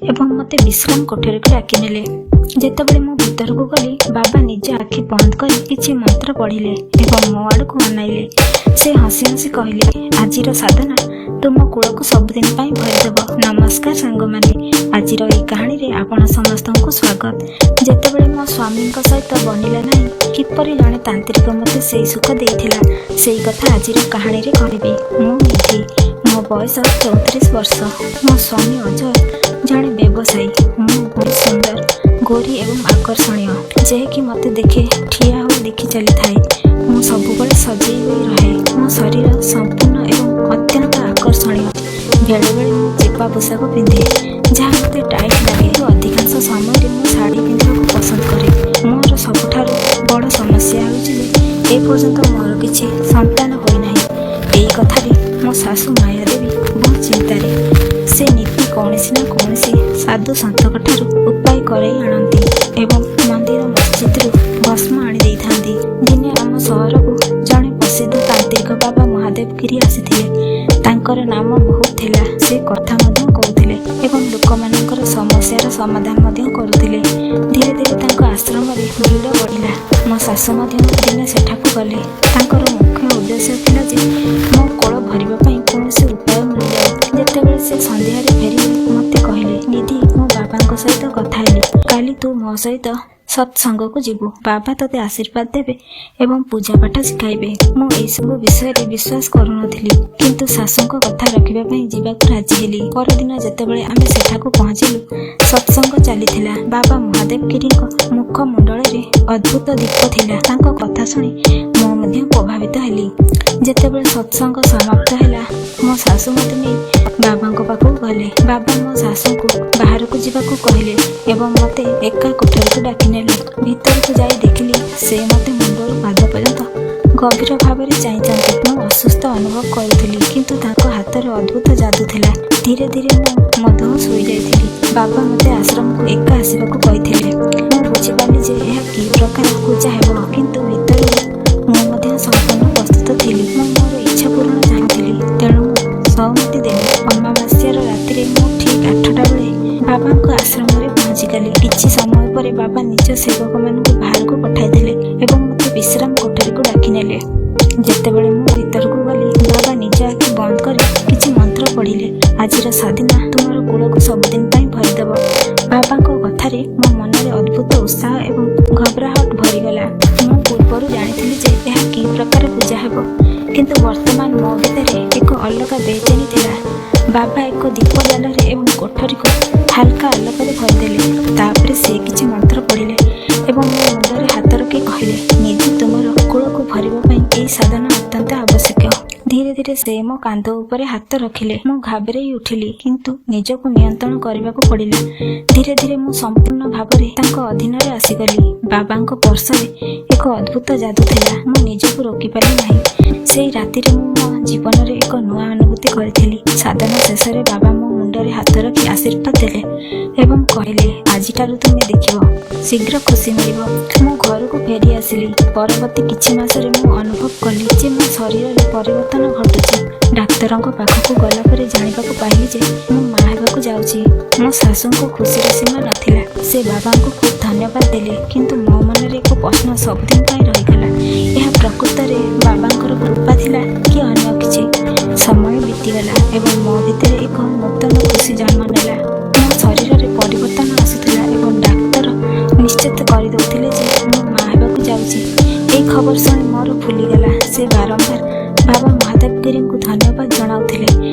ଏବଂ ମୋତେ ବିଶ୍ରାମ କୋଠରୀକୁ ଡାକିନେଲେ। ଯେତେବେଳେ ମୁଁ ଭିତରକୁ ଗଲି, ବାବା ନିଜ ଆଖି ବନ୍ଦ କରି କିଛି ମନ୍ତ୍ର ପଢ଼ିଲେ ଏବଂ ମୋ ଆଡ଼କୁ ଅନାଇଲେ। ସେ ହସି ହସି କହିଲେ, "ଆଜିର ସାଧନା ତୁମ କୁଳକୁ ସବୁଦିନ ପାଇଁ ଭରିଦେବ।" ନମସ୍କାର ସାଙ୍ଗମାନେ, ଆଜିର ଏହି କାହାଣୀରେ ଆପଣ ସମସ୍ତଙ୍କୁ ସ୍ୱାଗତ। ଯେତେବେଳେ ମୋ ସ୍ୱାମୀଙ୍କ ସହିତ ବନିଲା ନାହିଁ, କିପରି ଜଣେ ତାନ୍ତ୍ରିକ ମୋତେ ସେଇ ସୁଖ ଦେଇଥିଲା, ସେଇ କଥା ଆଜିର କାହାଣୀରେ କହିବି। ମୁଁ ନିଧି। ମୋ ବୟସ 34 ବର୍ଷ। ମୋ ସ୍ୱାମୀ ଅଜୟ ଜଣେ ବ୍ୟବସାୟୀ। ମୁଁ ବହୁତ ସୁନ୍ଦର, ଗୋରୀ ଏବଂ ଆକର୍ଷଣୀୟ। ଯେକି ମୋତେ ଦେଖେ, ଠିଆ ହୋଇ ଦେଖି ଚାଲିଥାଏ। ମୁଁ ସବୁବେଳେ ସଜେଇ ହୋଇ ରହେ। ମୋ ଶରୀର ସମ୍ପୂର୍ଣ୍ଣ ଏବଂ ଅତ୍ୟନ୍ତ ଆକର୍ଷଣୀୟ। ବେଳେବେଳେ ମୁଁ ଚିପା ପୋଷାକ ପିନ୍ଧେ, ଯାହା ମୋତେ ଟାଇଟ୍ ଲାଗେ। ଅଧିକାଂଶ ସମୟରେ ମୁଁ ଶାଢ଼ୀ ପିନ୍ଧିବାକୁ ପସନ୍ଦ କରେ। ମୋର ସବୁଠାରୁ ବଡ଼ ସମସ୍ୟା ହେଉଛି ଯେ ଏପର୍ଯ୍ୟନ୍ତ ମୋର କିଛି ସନ୍ତାନ ହୋଇନାହିଁ। ଏହି କଥାରେ ମୋ ଶାଶୁ ମାୟାଦେବୀ ବହୁତ ଚିନ୍ତାରେ। ସେ ନିତି କୌଣସି ନା କୌଣସି ସାଧୁ ସନ୍ଥଙ୍କଠାରୁ ଉପାୟ କରାଇ ଆଣନ୍ତି ଏବଂ ମନ୍ଦିର ମସଜିଦରୁ ଭସ୍ମ ଆଣି ଦେଇଥାନ୍ତି। ଦିନେ ଆମ ସହରକୁ ଜଣେ ପ୍ରସିଦ୍ଧ ତାନ୍ତ୍ରିକ ବାବା ମହାଦେବ ଗିରି ଆସିଥିଲେ। ତାଙ୍କର ନାମ ବହୁତ ଥିଲା। ସେ କଥା ମଧ୍ୟ କହୁଥିଲେ ଏବଂ ଲୋକମାନଙ୍କର ସମସ୍ୟାର ସମାଧାନ ମଧ୍ୟ କରୁଥିଲେ। ଧୀରେ ଧୀରେ ତାଙ୍କ ଆଶ୍ରମରେ ଭିଡ଼ ବଢ଼ିଲା। ମୋ ଶାଶୁ ମଧ୍ୟ ଦିନେ ସେଠାକୁ ଗଲେ। ତାଙ୍କର ମୁଖ୍ୟ ଉଦ୍ଦେଶ୍ୟ ଥିଲା ଯେ ମୋ କୋଳ ଭରିବା ପାଇଁ କୌଣସି ଉପାୟ ମିଳିଯାଉ। ଯେତେବେଳେ ସେ ସନ୍ଧ୍ୟାରେ ଫେରିଲେ, ମୋତେ କହିଲେ, "ନିଧି, ମୁଁ ବାବାଙ୍କ ସହିତ କଥା ହେଲି। କାଲି ତୁ ମୋ ସହିତ ସତ୍ସଙ୍ଗକୁ ଯିବୁ। ବାବା ତୋତେ ଆଶୀର୍ବାଦ ଦେବେ ଏବଂ ପୂଜା ପାଠ ଶିଖାଇବେ।" ମୁଁ ଏସବୁ ବିଷୟରେ ବିଶ୍ୱାସ କରୁନଥିଲି, କିନ୍ତୁ ଶାଶୁଙ୍କ କଥା ରଖିବା ପାଇଁ ଯିବାକୁ ରାଜି ହେଲି। ପରଦିନ ଯେତେବେଳେ ଆମେ ସେଠାକୁ ପହଞ୍ଚିଲୁ, ସତ୍ସଙ୍ଗ ଚାଲିଥିଲା। ବାବା ମହାଦେବ ଗିରିଙ୍କ ମୁଖମଣ୍ଡଳରେ ଅଦ୍ଭୁତ ଦୀପ ଥିଲା। ତାଙ୍କ କଥା ଶୁଣି ମୁଁ ମଧ୍ୟ ପ୍ରଭାବିତ ହେଲି। ଯେତେବେଳେ ସତ୍ସଙ୍ଗ ସମାପ୍ତ ହେଲା, ମୋ ଶାଶୁ ମୋତେ ନେଇ ବାବାଙ୍କ ପାଖକୁ ଗଲେ। ବାବା ମୋ ଶାଶୁଙ୍କୁ ବାହାରକୁ ଯିବାକୁ କହିଲେ ଏବଂ ମୋତେ ଏକା କୋଠରୀକୁ ଡାକିନେଲେ। ଭିତରକୁ ଯାଇ ଦେଖିଲି, ସେ ମୋତେ ମୁଣ୍ଡରୁ ପାଦ ପର୍ଯ୍ୟନ୍ତ ଗଭୀର ଭାବରେ ଚାହିଁଛନ୍ତି। ମୁଁ ଅସୁସ୍ଥ ଅନୁଭବ କରୁଥିଲି, କିନ୍ତୁ ତାଙ୍କ ହାତରେ ଅଦ୍ଭୁତ ଯାଦୁ ଥିଲା। ଧୀରେ ଧୀରେ ମୁଁ ମଦହୋସ ହୋଇଯାଇଥିଲି। ବାବା ମୋତେ ଆଶ୍ରମକୁ ଏକା ଆସିବାକୁ କହିଥିଲେ। ମୁଁ ବୁଝିପାରିଲି ଯେ ଏହା କି ପ୍ରକାର ପୂଜା ହେବ, କିନ୍ତୁ ଭିତରୁ ମୁଁ ମଧ୍ୟ ସମ୍ପୂର୍ଣ୍ଣ ପ୍ରସ୍ତୁତ ଥିଲି। ମୁଁ ମୋର ଇଚ୍ଛା ପୂରଣ ଚାହୁଁଥିଲି, ତେଣୁ ମୁଁ ସହମତି ଦେଲି। ଅମାବାସ୍ୟାର ରାତିରେ ମୁଁ ଠିକ୍ 8ଟା ବେଳେ ବାବାଙ୍କ ଆଶ୍ରମରେ ପହଞ୍ଚିଗଲି। କିଛି ସମୟ ପରେ ବାବା ନିଜ ସେବକମାନଙ୍କୁ ବାହାରକୁ ପଠାଇଦେଲେ ଏବଂ ମୋତେ ବିଶ୍ରାମ କୋଠରୀକୁ ଡାକିନେଲେ। ଯେତେବେଳେ ମୁଁ ଭିତରକୁ ଗଲି, ବାବା ନିଜ ଆଖି ବନ୍ଦ କରି କିଛି ମନ୍ତ୍ର ପଢ଼ିଲେ। "ଆଜିର ସାଧନା ତୁମର କୁଳକୁ ସବୁଦିନ ପାଇଁ ଭରିଦେବ।" ବାବାଙ୍କ କଥାରେ ମୋ ମନରେ ଅଦ୍ଭୁତ ଉତ୍ସାହ ଏବଂ ଘବରାହଟ ଭରିଗଲା। ମୁଁ ପୂର୍ବରୁ ଜାଣିଥିଲି ଯେ ଏହା କି ପ୍ରକାର ପୂଜା ହେବ, କିନ୍ତୁ ବର୍ତ୍ତମାନ ମୋ ଭିତରେ ଏକ ଅଲଗା ବେଚେନି ଥିଲା। ବାବା ଏକ ଦୀପ ଜାଳିଲେ ଏବଂ କୋଠରୀକୁ ହାଲକା ଆଲୋକରେ ଭରିଦେଲେ। ତାପରେ ସେ କିଛି ମନ୍ତ୍ର ପଢ଼ିଲେ ଏବଂ ମୋ ମୁଣ୍ଡରେ ହାତ ରଖି କହିଲେ, "ନିଧି, ତୁମର କୁଳକୁ ଭରିବା ପାଇଁ ଏହି ସାଧନା ଅତ୍ୟନ୍ତ ଆବଶ୍ୟକ।" ଧୀରେ ଧୀରେ ସେ ମୋ କାନ୍ଧ ଉପରେ ହାତ ରଖିଲେ। ମୁଁ ଘାବରେଇ ଉଠିଲି, କିନ୍ତୁ ନିଜକୁ ନିୟନ୍ତ୍ରଣ କରିବାକୁ ପଡ଼ିଲା। ଧୀରେ ଧୀରେ ମୁଁ ସମ୍ପୂର୍ଣ୍ଣ ଭାବରେ ତାଙ୍କ ଅଧୀନରେ ଆସିଗଲି। ବାବାଙ୍କ ସ୍ପର୍ଶରେ ଏକ ଅଦ୍ଭୁତ ଯାଦୁ ଥିଲା। ମୁଁ ନିଜକୁ ରୋକିପାରିଲି ନାହିଁ। ସେଇ ରାତିରେ ମୁଁ ମୋ ଜୀବନରେ ଏକ ନୂଆ ଅନୁଭୂତି କରିଥିଲି। ସାଧନା ଶେଷରେ ବାବା ମୋ ମୁଣ୍ଡରେ ହାତ ରଖି ଆଶୀର୍ବାଦ ଦେଲେ ଏବଂ କହିଲେ, "ଆଜିଠାରୁ ତୁମେ ଦେଖିବ, ଶୀଘ୍ର ଖୁସି ମିଳିବ।" ମୁଁ ଘରକୁ ଫେରି ଆସିଲି। ପରବର୍ତ୍ତୀ କିଛି ମାସରେ ମୁଁ ଅନୁଭବ କଲି ଯେ ମୋ ଶରୀରରେ ପରିବର୍ତ୍ତନ ଘଟୁଛି। ଡାକ୍ତରଙ୍କ ପାଖକୁ ଗଲା ପରେ ଜାଣିବାକୁ ପାଇଲି ଯେ ମୁଁ ମା ହେବାକୁ ଯାଉଛି। ମୋ ଶାଶୁଙ୍କ ଖୁସିର ସୀମା ନଥିଲା। ସେ ବାବାଙ୍କୁ ଖୁବ୍ ଧନ୍ୟବାଦ ଦେଲେ, କିନ୍ତୁ ମୋ ମନରେ ଏକ ପ୍ରଶ୍ନ ସବୁଦିନ ପାଇଁ ରହିଗଲା। ଏହା ପ୍ରକୃତରେ ବାବାଙ୍କର କୃପା ଥିଲା କି ଅନ୍ୟ କିଛି? ସମୟ ବିତିଗଲା ଏବଂ ମୋ ଭିତରେ ଏକ ନୂତନ ଖୁସି ଜନ୍ମ ନେଲା। ମୋ ଶରୀରରେ ପରିବର୍ତ୍ତନ ଆସୁଥିଲା ଏବଂ ଡାକ୍ତର ନିଶ୍ଚିତ କରିଦେଉଥିଲେ ଯେ ମୁଁ ମା ହେବାକୁ ଯାଉଛି। ଏହି ଖବର ଶୁଣି ମୋର ଫୁଲିଗଲା। ସେ ବାରମ୍ବାର ବାବା ମହାଦେବ ଗିରିଙ୍କୁ ଧନ୍ୟବାଦ ଜଣାଉଥିଲେ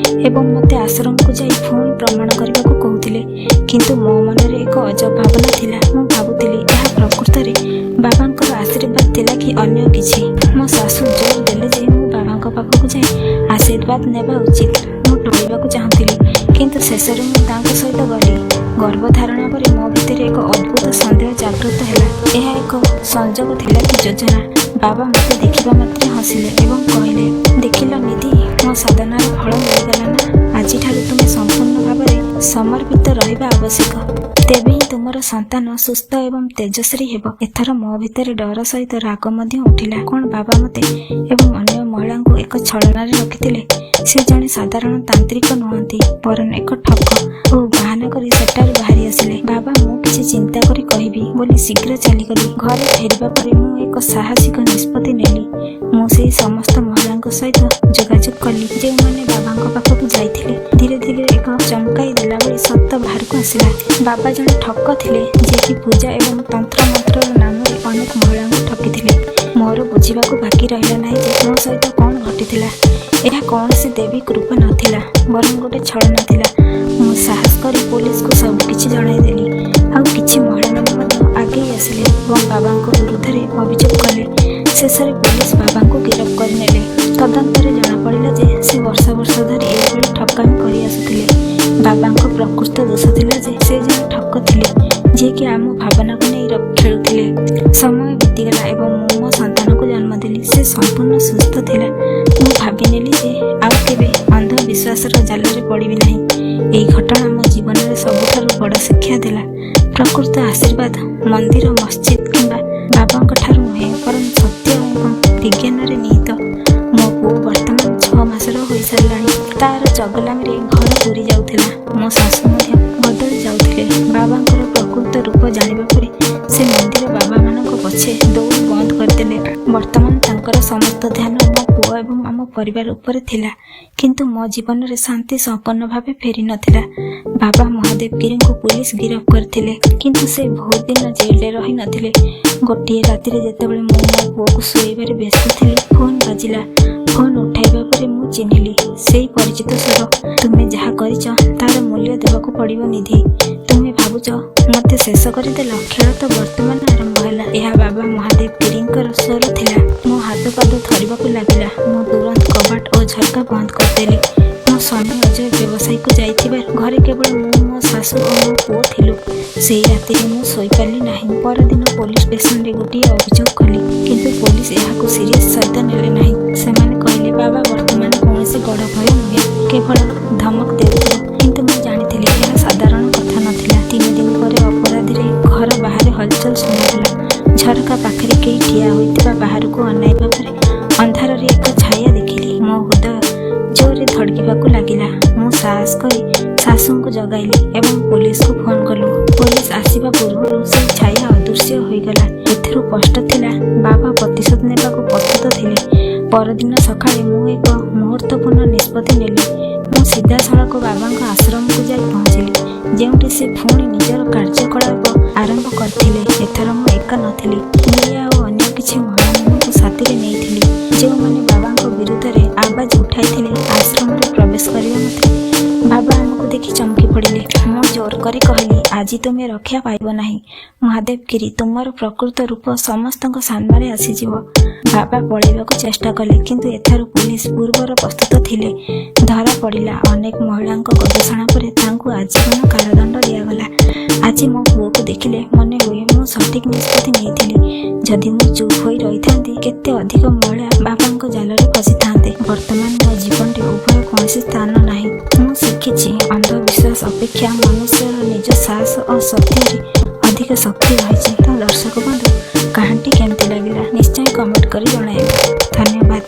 ଏବଂ ମୋତେ ଆଶ୍ରମକୁ ଯାଇ ପୁଣି ପ୍ରମାଣ କରିବାକୁ କହୁଥିଲେ। କିନ୍ତୁ ମୋ ମନରେ ଏକ ଅଜବ ଭାବନା ଥିଲା। ମୁଁ ଭାବୁଥିଲି, ଏହା ପ୍ରକୃତରେ ବାବାଙ୍କର ଆଶୀର୍ବାଦ ଥିଲା କି ଅନ୍ୟ କିଛି? ମୋ ଶାଶୁ ଜୋର ଦେଲେ ଯେ ମୁଁ ବାବାଙ୍କ ପାଖକୁ ଯାଇ ଆଶୀର୍ବାଦ ନେବା ଉଚିତ। ମୁଁ ଟଳିବାକୁ ଚାହୁଁଥିଲି, କିନ୍ତୁ ଶେଷରେ ମୁଁ ତାଙ୍କ ସହିତ ଗଲି। ଗର୍ଭଧାରଣା ପରେ ମୋ ଭିତରେ ଏକ ଅଦ୍ଭୁତ ସନ୍ଦେହ ଜାଗ୍ରତ ହେଲା। ଏହା ଏକ ସଂଯୋଗ ଥିଲା କି ଯୋଜନା? ବାବା ମୋତେ ଦେଖିବା ମାତ୍ରେ ହସିଲେ ଏବଂ କହିଲେ, "ଦେଖିଲ ନିଧି, ମୋ ସାଧନାର ଫଳ ମିଳିଗଲା ନା? ଆଜିଠାରୁ ତୁମେ ସମ୍ପୂର୍ଣ୍ଣ ଭାବରେ ସମର୍ପିତ ରହିବା ଆବଶ୍ୟକ। ତେବେ ହିଁ ତୁମର ସନ୍ତାନ ସୁସ୍ଥ ଏବଂ ତେଜସ୍ୱୀ ହେବ।" ଏଥର ମୋ ଭିତରେ ଡର ସହିତ ରାଗ ମଧ୍ୟ ଉଠିଲା। କ'ଣ ବାବା ମୋତେ ଏବଂ ଅନ୍ୟ ମହିଳାଙ୍କୁ ଏକ ଛଳନାରେ ରଖିଥିଲେ? ସେ ଜଣେ ସାଧାରଣ ତାନ୍ତ୍ରିକ ନୁହନ୍ତି, ବରଂ ଏକ ଠକ ଓ ବାହାନା କରି ସେଠାରୁ ବାହାରି ବୋଲି ଶୀଘ୍ର ଚାଲିଗଲି। ଘରେ ଫେରିବା ପରେ ମୁଁ ଏକ ସାହସିକ ନିଷ୍ପତ୍ତି ନେଲି। ମୁଁ ସେହି ସମସ୍ତ ମହିଳାଙ୍କ ସହିତ ଯୋଗାଯୋଗ କଲି, ଯେଉଁମାନେ ବାବାଙ୍କ ପାଖକୁ ଯାଇଥିଲେ। ଧୀରେ ଧୀରେ ଏକ ଚମକାଇ ଦେଲା ଭଳି ସତ ବାହାରକୁ ଆସିଲା। ବାବା ଜଣେ ଠକ ଥିଲେ, ଯିଏକି ପୂଜା ଏବଂ ତନ୍ତ୍ର ମନ୍ତ୍ରର ନାମରେ ଅନେକ ମହିଳାଙ୍କୁ ଠକିଥିଲେ। ମୋର ବୁଝିବାକୁ ବାକି ରହିଲା ନାହିଁ ଯେ ମୋ ସହିତ କ'ଣ ଘଟିଥିଲା। ଏହା କୌଣସି ଦେବୀ କୃପା ନଥିଲା, ବରଂ ଗୋଟେ ଛଳନା ଥିଲା। ମୁଁ ସାହସ କରି ପୋଲିସକୁ ସବୁକିଛି ଜଣାଇଦେଲି। ଆଉ କିଛି ମହିଳାମାନେ ମଧ୍ୟ ଆଗେଇ ଆସିଲେ ଏବଂ ବାବାଙ୍କ ବିରୁଦ୍ଧରେ ଅଭିଯୋଗ କଲେ। ଶେଷରେ ପୋଲିସ ବାବାଙ୍କୁ ଗିରଫ କରିନେଲେ। ତଦନ୍ତରେ ଜଣାପଡ଼ିଲା ଯେ ସେ ବର୍ଷ ବର୍ଷ ଧରି ଏହିଭଳି ଠକାମି କରିଆସୁଥିଲେ। ବାବାଙ୍କ ପ୍ରକୃତ ଦୋଷ ଥିଲା ଯେ ସେ ଜଣେ ଠକ ଥିଲେ, ଯିଏକି ଆମ ଭାବନାକୁ ନେଇ ଖେଳୁଥିଲେ। ସମୟ ବିତିଗଲା ଏବଂ ମୁଁ ମୋ ସନ୍ତାନକୁ ଜନ୍ମ ଦେଲି। ସେ ସମ୍ପୂର୍ଣ୍ଣ ସୁସ୍ଥ ଥିଲା। ମୁଁ ଭାବିନେଲି ଯେ ଆଉ କେବେ ଅନ୍ଧବିଶ୍ୱାସର ଜାଲରେ ପଡ଼ିବି ନାହିଁ। ଏହି ଘଟଣା ମୋ ଜୀବନରେ ସବୁଠାରୁ ବଡ଼ ଶିକ୍ଷା ଦେଲା। ପ୍ରକୃତ ଆଶୀର୍ବାଦ ମନ୍ଦିର, ମସଜିଦ କିମ୍ବା ବାବାଙ୍କ ଠାରୁ ନୁହେଁ, ବରଂ ସତ୍ୟ ଏବଂ ବିଜ୍ଞାନରେ ନିହିତ। ମୋ ପୁଅ ବର୍ତ୍ତମାନ 6 ମାସର ହୋଇସାରିଲାଣି। ତାର ଚଗଲାମିରେ ଘର ପୂରି ଯାଉଥିଲା। ମୋ ଶାଶୁ ମଧ୍ୟ ବଦଳି ଯାଉଥିଲେ। ବାବାଙ୍କର ପ୍ରକୃତ ରୂପ ଜାଣିବା ପରେ ସେ ମନ୍ଦିର ବାବାମାନଙ୍କ ପଛେ ଦୌଡ଼ ବନ୍ଦ କରିଦେଲେ। ବର୍ତ୍ତମାନ ତାଙ୍କର ସମସ୍ତ ଧ୍ୟାନ ମୋ ପୁଅ ଏବଂ ଆମ ପରିବାର ଉପରେ ଥିଲା। କିନ୍ତୁ ମୋ ଜୀବନରେ ଶାନ୍ତି ସମ୍ପୂର୍ଣ୍ଣ ଭାବେ ଫେରି ନଥିଲା। ବାବା ମହାଦେବ ଗିରିଙ୍କୁ ପୋଲିସ ଗିରଫ କରିଥିଲେ, କିନ୍ତୁ ସେ ବହୁତ ଦିନ ଜେଲରେ ରହି ନଥିଲେ। ଗୋଟିଏ ରାତିରେ ଯେତେବେଳେ ମୁଁ ମୋ ପୁଅକୁ ଶୁଆଇବାରେ ବ୍ୟସ୍ତ ଥିଲି, ଫୋନ୍ ବାଜିଲା। ଫୋନ୍ ଉଠାଇବା ପରେ ମୁଁ ଚିହ୍ନିଲି ସେଇ ପରିଚିତ ସ୍ୱର। "ତୁମେ ଯାହା କରିଛ, ତାର ମୂଲ୍ୟ ଦେବାକୁ ପଡ଼ିବ ନିଧି। ତୁମେ ଭାବୁଛ ମୋତେ ଶେଷ କରିଦେଲ? ଖେଳ ତ ବର୍ତ୍ତମାନ ଆରମ୍ଭ ହେଲା।" ଏହା ବାବା ମହାଦେବ ଗିରିଙ୍କର ସ୍ୱର ଥିଲା। ମୋ ହାତ ପାଦ ଥରିବାକୁ ଲାଗିଲା। ମୁଁ ତୁରନ୍ତ କବାଟ ଓ ଝରକା ବନ୍ଦ କରିଦେଲି। ମୋ ସ୍ୱାମୀ ଅଜୟ ବ୍ୟବସାୟକୁ ଯାଇଥିବାରୁ ଘରେ କେବଳ ମୁଁ, ମୋ ଶାଶୁ ଓ ମୋ ପୁଅ ଥିଲୁ। ସେଇ ରାତିରେ ମୁଁ ଶୋଇପାରିଲି ନାହିଁ। ପରଦିନ ପୋଲିସ ଷ୍ଟେସନରେ ଗୋଟିଏ ଅଭିଯୋଗ କଲି, କିନ୍ତୁ ପୋଲିସ ଏହାକୁ ସିରିୟସ୍ ସହିତ ନେଲେ ନାହିଁ। ସେମାନେ କହିଲେ, ବାବା ବର୍ତ୍ତମାନ କୌଣସି ବଡ଼ ଭୟ ନୁହେଁ, କେବଳ ଧମକ ଦେଉଥିବ। କିନ୍ତୁ ମୁଁ ଜାଣିଥିଲି, ଏହା ସାଧାରଣ କଥା ନଥିଲା। 3 ଦିନ ପରେ ଅପରାତିରେ ଘର ବାହାରେ ହଲଚଲ ଶୁଣାଗଲା। ଝରକା ପାଖରେ କେହି ଠିଆ ହୋଇଥିବା ବାହାରକୁ ଅନାଇବା ପରେ ଅନ୍ଧାରରେ ଏକ ଛାୟା ଦେଖିଲି। ମୋ ହୃଦୟ ଜୋରରେ ଧଡ଼କିବାକୁ ଲାଗିଲା। ମୁଁ ସାହସ କରି ଶାଶୁଙ୍କୁ ଜଗାଇଲି ଏବଂ ପୋଲିସକୁ ଫୋନ୍ କଲୁ। ପୋଲିସ ଆସିବା ପୂର୍ବରୁ ସେଇ ଛାୟା ଅଦୃଶ୍ୟ ହୋଇଗଲା। ଏଥିରୁ ସ୍ପଷ୍ଟ ଥିଲା, ବାବା ପ୍ରତିଶୋଧ ନେବାକୁ ପ୍ରସ୍ତୁତ ଥିଲେ। ପରଦିନ ସକାଳେ ମୁଁ ଏକ ମୁହୂର୍ତ୍ତପୂର୍ଣ୍ଣ ନିଷ୍ପତ୍ତି ନେଲି। ମୁଁ ସିଧାସଳଖ ବାବାଙ୍କ ଆଶ୍ରମକୁ ଯାଇ ପହଞ୍ଚିଲି, ଯେଉଁଠି ସେ ପୁଣି ନିଜର କାର୍ଯ୍ୟକଳାପ ଆରମ୍ଭ କରିଥିଲେ। ଏଥର ମୁଁ ଏକା ନଥିଲି। ମିରିଆ ଓ ଅନ୍ୟ କିଛି ମହିଳାମାନଙ୍କୁ ସାଥିରେ ନେଇଥିଲି, ଯେଉଁମାନେ ବାବାଙ୍କ ବିରୁଦ୍ଧରେ ଆବାଜ ଉଠାଇଥିଲେ। ଆଶ୍ରମରେ ପ୍ରବେଶ କରିବା ମାତ୍ରେ ବାବା ଆମକୁ ଦେଖି ଚମକି ପଡ଼ିଲେ। ମୁଁ ଜୋର କରି କହିଲି, "ଆଜି ତୁମେ ରକ୍ଷା ପାଇବ ନାହିଁ ମହାଦେବ ଗିରି। ତୁମର ପ୍ରକୃତ ରୂପ ସମସ୍ତଙ୍କ ସାମ୍ନାରେ ଆସିଯିବ।" ବାବା ପଳେଇବାକୁ ଚେଷ୍ଟା କଲେ, କିନ୍ତୁ ଏଥର ପୋଲିସ ପୂର୍ବରୁ ପ୍ରସ୍ତୁତ ଥିଲେ। ଧରା ପଡ଼ିଲା। ଅନେକ ମହିଳାଙ୍କ ଗବେଷଣା ପରେ ତାଙ୍କୁ ଆଜୀବନ କାରାଦଣ୍ଡ ଦିଆଗଲା। ଆଜି ମୋ ପୁଅକୁ ଦେଖିଲେ ମନେ ହୁଏ ମୁଁ ସଠିକ୍ ନିଷ୍ପତ୍ତି ନେଇଥିଲି। ଯଦି ମୁଁ ଚୁପ୍ ହୋଇ ରହିଥାନ୍ତି, କେତେ ଅଧିକ ମହିଳା ବାବାଙ୍କ ଜାଲରେ ଫସିଥାନ୍ତେ। ବର୍ତ୍ତମାନ ମୋ ଜୀବନରେ ଭୟର କୌଣସି ସ୍ଥାନ ନାହିଁ। ମୁଁ ଶିଖିଛି, ଅନ୍ଧବିଶ୍ୱାସ ଅପେକ୍ଷା ମନୁଷ୍ୟର ନିଜ ସାହସ ଓ ସତ୍ୟରେ ଅଧିକ ଶକ୍ତି ରହିଛି। ତ ଦର୍ଶକ ବନ୍ଧୁ, କାହାଣୀଟି କେମିତି ଲାଗିଲା, ନିଶ୍ଚୟ କମେଣ୍ଟ କରି ଜଣାଇବେ। ଧନ୍ୟବାଦ।